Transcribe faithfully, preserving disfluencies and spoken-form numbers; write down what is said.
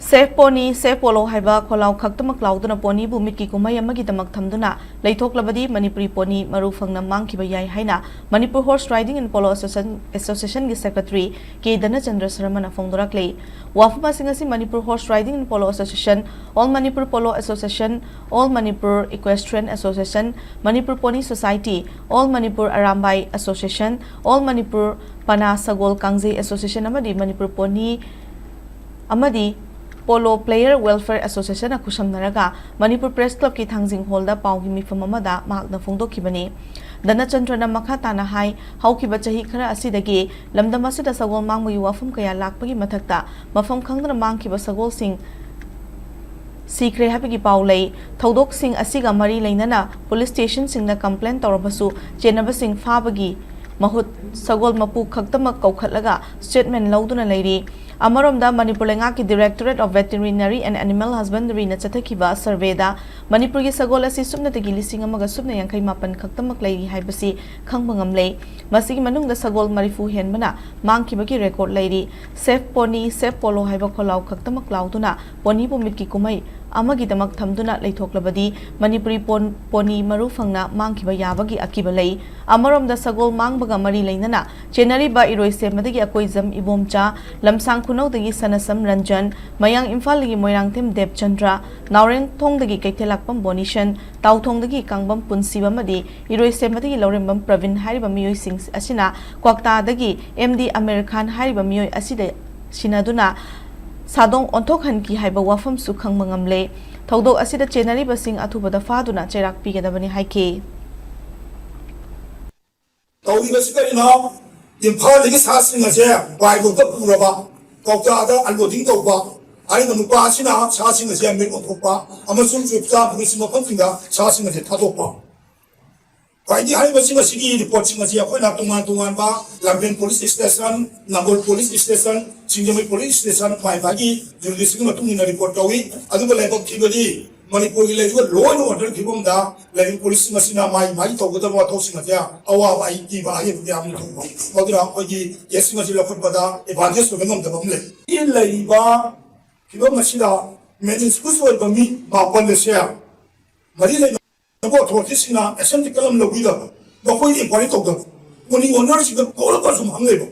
Save Pony, Save Polo ꯍꯥꯏꯕ ꯈꯣꯜꯂꯥꯎ ꯈꯛꯇꯃꯛ ꯂꯥꯎꯗꯨꯅ ꯄꯣꯅꯤꯕꯨ ꯃꯤꯠꯀꯤ ꯀꯨꯝꯍꯩ ꯑꯃꯒꯤꯗꯃꯛ ꯊꯝꯗꯨꯅ ꯂꯩꯊꯣꯛꯂꯕꯗꯤ ꯃꯅꯤꯄꯨꯔꯤ ꯄꯣꯅꯤ ꯃꯔꯨ ꯐꯪꯅ ꯃꯥꯡꯈꯤꯕ ꯌꯥꯏ ꯍꯥꯏꯅ Manipur Horse Riding and Polo Association, Associationꯒꯤ Secretary ꯀꯦ ꯙꯅꯆꯟꯗ꯭ꯔ ꯁꯔꯃꯅ ꯐꯣꯡꯗꯣꯔꯛꯂꯤ꯫ ꯋꯥꯐꯝ ꯑꯁꯤꯡ ꯑꯁꯤ Manipur Horse Riding and Polo Association, All Manipur Polo Association, All Manipur Equestrian Association, Manipur Pony Society, All Manipur Arambai Association, All Manipur ꯄꯅꯥ ꯁꯒꯣꯜ Kangjei Association ꯑꯃꯗꯤ Manipur pony ꯑꯃꯗꯤ Polo Player Welfare Associationꯅ ꯈꯨꯠꯁꯝꯅꯔꯒ Manipur Press Clubꯀꯤ ꯊꯥꯡꯖꯤꯡ ꯍꯣꯜꯗ ꯄꯥꯎꯒꯤ ꯃꯤꯐꯝ ꯑꯃꯗ ꯃꯍꯥꯛꯅ ꯐꯣꯡꯗꯣꯛꯈꯤꯕꯅꯤ꯫ ꯙꯅꯆꯟꯗ꯭ꯔꯅ ꯃꯈꯥ ꯇꯥꯅ ꯍꯥꯏ, ꯍꯧꯈꯤꯕ ꯆꯍꯤ ꯈꯔ ꯑꯁꯤꯗꯒꯤ ꯂꯝꯗꯝ ꯑꯁꯤꯗ ꯁꯒꯣꯜ ꯃꯥꯡꯕꯒꯤ ꯋꯥꯐꯝ ꯀꯌꯥ ꯂꯥꯛꯄꯒꯤ ꯃꯊꯛꯇ ꯃꯐꯝ ꯈꯪꯗꯅ ꯃꯥꯡꯈꯤꯕ ꯁꯒꯣꯜꯁꯤꯡ ꯁꯤꯈ꯭ꯔꯦ ꯍꯥꯏꯕꯒꯤ ꯄꯥꯎ ꯂꯩ꯫ ꯊꯧꯗꯣꯛꯁꯤꯡ ꯑꯁꯤꯒ ꯃꯔꯤ ꯂꯩꯅꯅ police stationꯁꯤꯡꯗ complain ꯇꯧꯔꯕꯁꯨ ꯆꯦꯟꯅꯕꯁꯤꯡ ꯐꯥꯕꯒꯤ ꯃꯍꯨꯠ ꯁꯒꯣꯜ ꯃꯄꯨ ꯈꯛꯇꯃꯛ ꯀꯧꯈꯠꯂꯒ statement ꯂꯧꯗꯨꯅ ꯂꯩꯔꯤ꯫ ꯑꯃꯔꯣꯝꯗ ꯃꯅꯤꯄꯨꯔ ꯂꯩꯉꯥꯛꯀꯤ Directorate of Veterinary and Animal Husbandryꯅ ꯆꯠꯊꯈꯤꯕ surveyꯗ ꯃꯅꯤꯄꯨꯔꯒꯤ ꯁꯒꯣꯜ ꯑꯁꯤ ꯁꯨꯞꯅꯇꯒꯤ ꯂꯤꯁꯤꯡ ꯑꯃꯒ ꯁꯨꯞꯅ ꯌꯥꯡꯈꯩ ꯃꯥꯄꯟ ꯈꯛꯇꯃꯛ ꯂꯩꯔꯤ ꯍꯥꯏꯕꯁꯤ ꯈꯪꯕ ꯉꯝꯂꯦ꯫ ꯃꯁꯤꯒꯤ ꯃꯅꯨꯡꯗ ꯁꯒꯣꯜ ꯃꯔꯤꯐꯨ ꯍꯦꯟꯕꯅ ꯃꯥꯡꯈꯤꯕꯒꯤ record ꯂꯩꯔꯤ꯫ Save Pony, Save Polo ꯍꯥꯏꯕ ꯈꯣꯜꯂꯥꯎ ꯈꯛꯇꯃꯛ ꯂꯥꯎꯗꯨꯅ ꯄꯣꯅꯤꯕꯨ ꯃꯤꯠꯀꯤ ꯀꯨꯝꯍꯩ ꯑꯃꯒꯤꯗꯃꯛ ꯊꯝꯗꯨꯅ ꯂꯩꯊꯣꯛꯂꯕꯗꯤ ꯃꯅꯤꯄꯨꯔꯤ ꯄꯣꯟ-, ꯄꯣꯅꯤ ꯃꯔꯨ ꯐꯪꯅ ꯃꯥꯡꯈꯤꯕ ꯌꯥꯕꯒꯤ ꯑꯀꯤꯕ ꯂꯩ꯫ ꯑꯃꯔꯣꯝꯗ ꯁꯒꯣꯜ ꯃꯥꯡꯕꯒ ꯃꯔꯤ ꯂꯩꯅꯅ ꯆꯦꯟꯅꯔꯤꯕ ꯏꯔꯣꯏꯁꯦꯝꯕꯗꯒꯤ ꯑꯀꯣꯏꯖꯝ ꯏꯕꯣꯝꯆꯥ, ꯂꯝꯁꯥꯡ ꯈꯨꯅꯧꯗꯒꯤ ꯁꯅꯁꯝ ꯔꯟꯖꯟ, ꯃꯌꯥꯡ ꯏꯝꯐꯥꯜꯗꯒꯤ ꯃꯣꯏꯔꯥꯡꯊꯦꯝ ꯗꯦꯕꯆꯟꯗ꯭ꯔ, ꯅꯥꯎꯔꯦꯝꯊꯣꯡꯗꯒꯤ ꯀꯩꯊꯦꯜꯂꯥꯛꯄꯝ ꯕꯣꯅꯤꯁꯟ, ꯇꯥꯎꯊꯣꯡꯗꯒꯤ ꯀꯥꯡꯕꯝ ꯄꯨꯟꯁꯤꯕ ꯑꯃꯗꯤ ꯏꯔꯣꯏꯁꯦꯝꯕꯗꯒꯤ ꯂꯧꯔꯦꯝꯕꯝ ꯄ꯭ꯔꯕꯤꯟ ꯍꯥꯏꯔꯤꯕ ꯃꯤꯑꯣꯏꯁꯤꯡ ꯑꯁꯤꯅ ꯀ꯭ꯋꯥꯛꯇꯥꯗꯒꯤ ꯑꯦꯝ ꯗꯤ ꯑꯃꯤꯔ ꯈꯥꯟ ꯍꯥꯏꯔꯤꯕ ꯃꯤꯑꯣꯏ ꯑꯁꯤꯗ ꯁꯤꯟꯅꯗꯨꯅ ꯁꯥꯗꯣꯡ ꯑꯣꯟꯊꯣꯛꯍꯟꯈꯤ ꯍꯥꯏꯕ ꯋꯥꯐꯝꯁꯨ ꯈꯪꯕ ꯉꯝꯂꯦ꯫ ꯊꯧꯗꯣꯛ ꯑꯁꯤꯗ ꯆꯦꯟꯅꯔꯤꯕꯁꯤꯡ ꯑꯊꯨꯕꯗ ꯐꯥꯗꯨꯅ ꯆꯩꯔꯥꯛ ꯄꯤꯒꯗꯕꯅꯤ ꯍꯥꯏꯈꯤ꯫ ꯇꯧꯔꯤꯕꯁꯤ ꯀꯔꯤꯅꯣ? ꯏꯝꯐꯥꯜꯗꯒꯤ ꯁꯥꯁꯤꯡ ꯑꯁꯦ ꯕꯥꯏꯔꯣꯗ ꯄꯨꯔꯕ, ꯀꯧꯇꯥꯗ unloading ꯇꯧꯕ, ꯍꯥꯏꯔꯤꯕ ꯅꯨꯄꯥ ꯑꯁꯤꯅ ꯁꯥꯁꯤꯡ ꯑꯁꯦ ꯃꯤꯠ ꯑꯣꯟꯊꯣꯛꯄ ꯑꯃꯁꯨꯡ ꯆꯨꯞꯆꯥꯞ ꯃꯁꯤ ꯃꯐꯝꯁꯤꯡꯗ ꯁꯥꯁꯤꯡ ꯑꯁꯦ ꯊꯥꯗꯣꯛꯄ꯫ ꯈ꯭ꯋꯥꯏꯗꯒꯤ ꯍꯥꯏꯔꯤꯕꯁꯤꯡ ꯑꯁꯤꯒꯤ reportꯁꯤꯡ ꯑꯁꯤ ꯑꯩꯈꯣꯏꯅ ꯇꯣꯉꯥꯟ ꯇꯣꯉꯥꯟꯕ ꯂꯝꯐꯦꯜ police station, ꯅꯝꯕꯣꯜ police station, ꯁꯤꯡꯖꯃꯩ police station ꯃꯥꯏ ꯃꯥꯒꯤ jurisdictionꯒꯤ ꯃꯇꯨꯡ ꯏꯟꯅ report ꯇꯧꯏ꯫ ꯑꯗꯨꯒ ꯂꯥꯏꯕꯛ ꯊꯤꯕꯗꯤ ꯃꯅꯤꯄꯨꯔꯒꯤ ꯂꯩꯔꯤꯕ law and order ꯐꯤꯕꯝꯗ ꯂꯩꯔꯤꯕ policeꯁꯤꯡ ꯑꯁꯤꯅ ꯃꯥꯏ ꯃꯥꯏ ꯇꯧꯒꯗꯕ ꯋꯥꯊꯣꯛꯁꯤꯡ ꯑꯁꯦ ꯑꯋꯥꯕ ꯑꯩ ꯄꯤꯕ ꯍꯥꯏꯕꯗꯤ ꯌꯥꯝꯅ ꯊꯣꯛꯄ꯫ ꯑꯗꯨꯅ ꯑꯩꯈꯣꯏꯒꯤ caseꯁꯤꯡ ꯑꯁꯤ ꯂꯧꯈꯠꯄꯗ advantage ꯑꯣꯏꯕ ꯉꯝꯗꯕ ꯑꯃ ꯂꯩ꯫ ꯂꯩꯔꯤꯕ ꯐꯤꯕꯝ ꯑꯁꯤꯗ ꯃꯦꯅꯤꯁꯀꯨꯁ ꯑꯣꯏꯕ ꯃꯤ ꯃꯥꯄꯜ ꯑꯁꯦ ꯃꯔꯤ ꯂꯩꯅꯕ ꯑꯣꯊꯣꯔꯤꯇꯤꯁꯤꯡꯅ ꯑꯦꯛꯁꯟꯗꯤ ꯀꯔꯝ ꯂꯧꯕꯤꯗꯕ? ꯃꯈꯣꯏꯅ ꯏꯟꯀ꯭ꯋꯥꯏꯔꯤ ꯇꯧꯗꯕ? ꯃꯣꯅꯤ ꯑꯣꯅꯔꯁꯤꯡꯗ ꯀꯧꯔꯒ ꯁꯨꯝ ꯍꯪ ꯂꯩꯕ?